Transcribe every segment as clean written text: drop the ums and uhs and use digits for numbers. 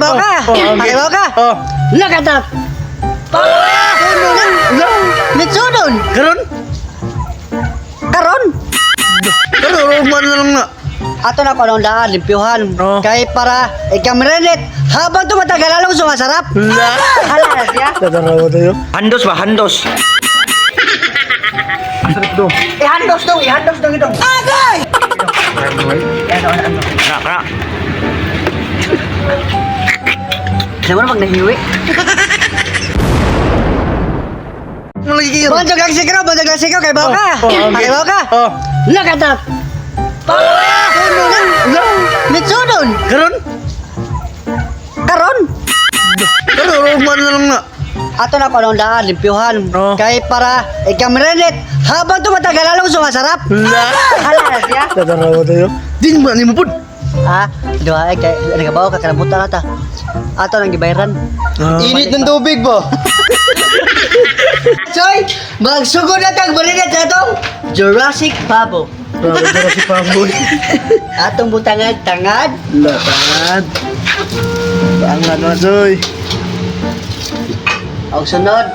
Bawa ka! Oh, okay. Pakibaw ka! Oh. Look at that! Sunodan! Mitsunon! Karon? Karon! Karon man na lang na. Ato na ko anong daan, limpyuhan. Oh. Kay para ikamrenit habang tumatagal lalong sumasarap. La. Hala na siya. Tatarawa tayo. Handos ba? Handos. Ihandos dong, ihandos dong itong. Agay! Ano, ano, ano? Kra, kra. Alam mo na pag nahiwi? Malagi kayo. Bonjog lang sigaw, bonjog lang sigaw, kay bawa ka! Oh, okay. Kay bawa ka! Oh. Look at that! Sunodan! La. Mitsunon! Karon? Karon! Karon man na lang na. Ato na ko anong daan, limpyuhan. Oh. Kay para ikamrenit habang tumatagal lalong sumasarap. La. Hala na siya. Tatarawa tayo. Din ba ni mo pud? Ah, duha ay kay nagabaw ka kalabutan ata. Ato nang gibayran. Ah. Init ng tubig ba? Choy, magsugod na tag marinate sa atong Jurassic Pabo. Grabe tara si Pamboy. Atong butangad tangad. La tangad. Tangad na choy. Og sunod,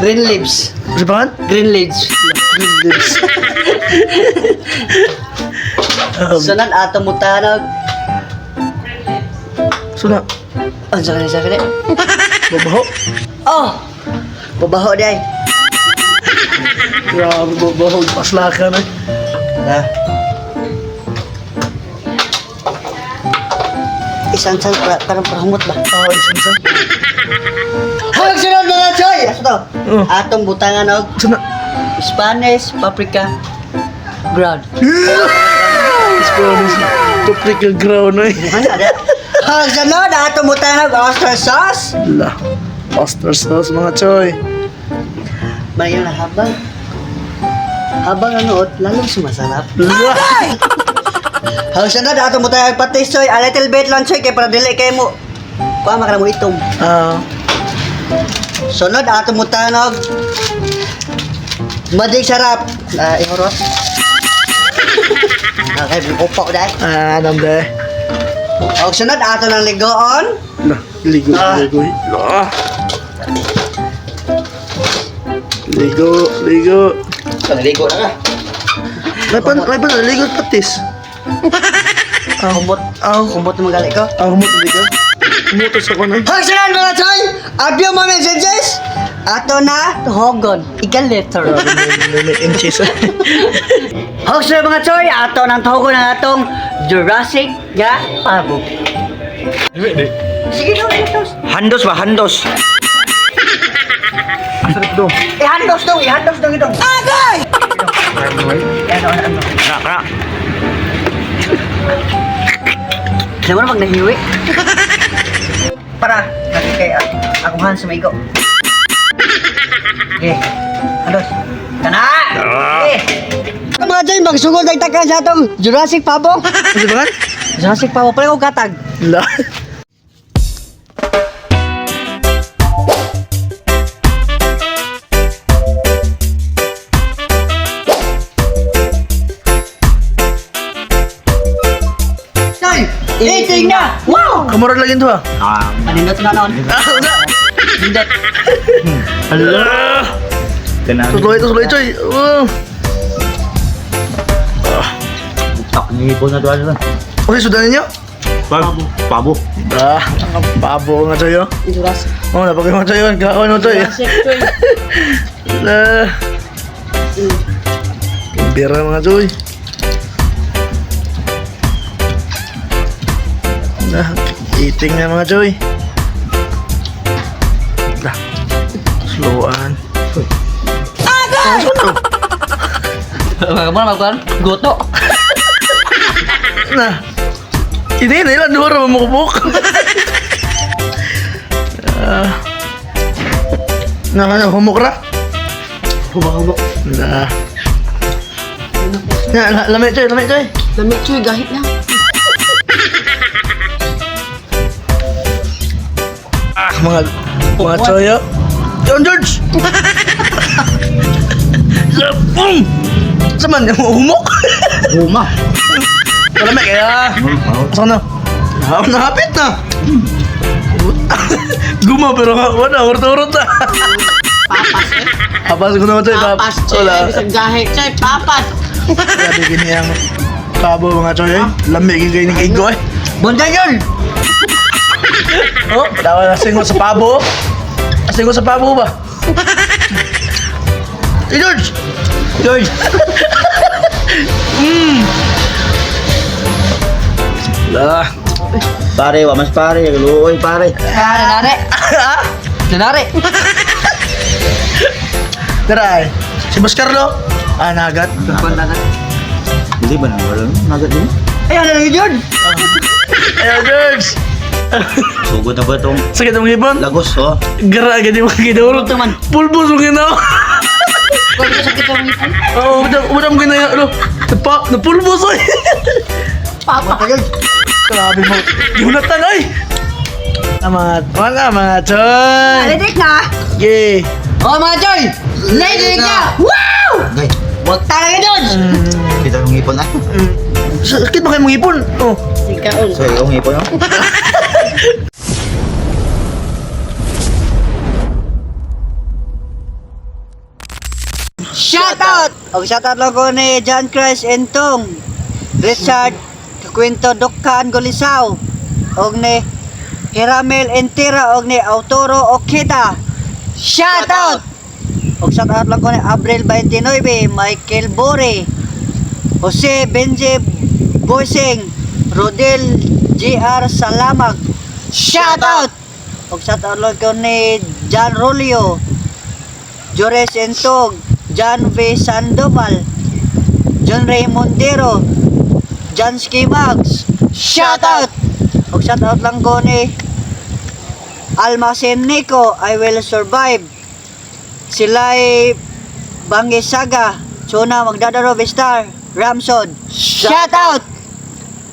green leaves. Si Pangan? Green leaves. Green leaves. Sunod atong butanog. Suna. Unsa kani sa kani? Babaho. Oh. Babaho day. Grabe babaho. Paslakan eh. Na. Isang san para parang parahumot ba? Oh, isang san. Hag sunod mga choy. Aso to? Oh. Atong butangan og Suna. Spanish paprika ground. Spanish. Paprika ground eh. Ano ada? Hag sunod atong butangan og oyster sauce. La. Oyster sauce mga choy. Mayon na habang habang nanood, lalong sumasarap. La. Hag sunod atong butangan og patis choy, a little bit lang choy kay para dili kay mo kuha makara mo itom. Ah. Sunod atong butangan og Madig sarap. Ah, ihurot. Okay, upaw dahil. Ah, namde. Og sunod ato ng ligoon. La. Ligo, Ah. ligo. La. Ligo, ligo. Naligo na ka. May pan, ligo patis. Ah, Kumot. Ah, Kumot naman gali ko. ah, humot ligo. Humot sa kono. Hagsanan mga choy! Abyo mga messages! Ato na tuhogon. Iga letter. May inches. Hagsanan mga choy! Ato nang tuhogon ang atong Jurassic nga pabo. Sige daw, handos. Handos ba? Handos. Ihandos daw, ihandos daw itong. Agay! Ano, ano, ano? Kra, kra. Alam mo na pag nahiwi? Para, kasi kay akong hands maigo. Okay. Handos. Kana! Okay. Mga Joy, magsugod ang takan sa atong Jurassic Pabo. Ano ba kan? Jurassic Pabo, pala ko katag. La. Joy, eating na! Wow! Kamura lagi to ah. Ah. Panindot na noon. Ah, wala. Nindot. Hala. Ganang. Tuloy, tuloy, choy. Oh. Tak ni po na doon. Okay, sudan ninyo? Pabo. Pabo. Ah, ang pabo nga choy oh. Jurassic. Oh, napagay mo choy, kaon mo choy. Jurassic, Joy. La. Pira mga choy. Na, eating na mga choy. La. Slowan. Agay! Mga mo magkuhan? Goto. Na. Ini na ilan duha ra mamukbuk. Ah. Na na humok ra. Huba-huba. Na. Na, na lamig choy, lamig choy. Lamig, Joy. Gahit na. Ah, mga mga choy. Oh. John George. Boom! Sa man humok. Huma. Lamig kaya. Saan na? Nahapit na. Guma pero wala, urot-urot na. Papas eh. Papas ko naman, Choy. Papas, Choy. Wala. Bisag gahe, Choy. Papas. Grabe gini ang pabo mga Choy eh. Lami gini kayo ng igo eh. Bundan yun! Oh, dawa na singo sa pabo. Singo sa pabo ba? Eh, George! George! Lah. Pare, wa mas pare. Luoy pare. Nanare! Nanare! Tara ay. Si Boss Carlo. Ah, nagat. Hindi ba na wala? Nagat din. Ay, ano na yun? Ayan, George! Sugod na ba itong Sakit ang ibon? lagos, oh? Gara, ganyan mga ginurot. Pulbos man. Pulbos ang ginawa. Kung sakit ang ngipon. Oo, wala mo ginaya. Ano? Napulbos ay. Papa. Grabe mo. Yunatan ay! Ah, mga, wala mga choy! Nalidik na! Yeah! Oh, mga Choy! Nalidik na! Wow! Gay, Wag talaga yun! kita ng ngipon ah. Sakit ba kayo mong ipon? Oh. Ikaon. So, yung ngipon oh. Shout out! Og shout out lang ko ni John Christ Entong, Richard Quinto Dukkan Gulisaw, og ni Hiramel Entira og ni Autoro Okita. Shout out! Og shout out lang ko ni Abril 29, Michael Bore, Jose Benji Boising, Rodel GR Salamag. Shout out! Og shout out lang ko ni John Rolio, Jores Entog, John V. Sandoval, John Ray Montero, John Mags. Shout out! Og shout out lang ko ni Almacen Nico, I Will Survive. Sila'y Bangisaga, Chuna Magdadaro Star, Ramson. Shout out!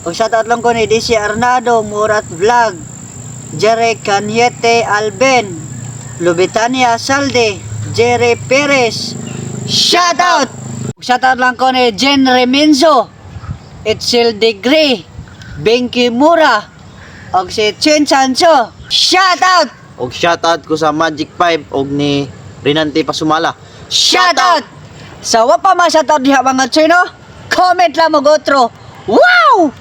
Og shout out lang ko ni DC Arnado, Murat Vlog, Jerry Caniete Alben, Lubitania Salde, Jerry Perez. Shout out! Shout out lang ko ni Jen Remenzo, Itzel Degree, Benki Mura, og si Chen Sancho. Shout out! Og shoutout ko sa Magic 5 og ni Rinante Pasumala. Shout out! Sa wa pa ma shout out diha mga chino, comment lang mo otro. Wow!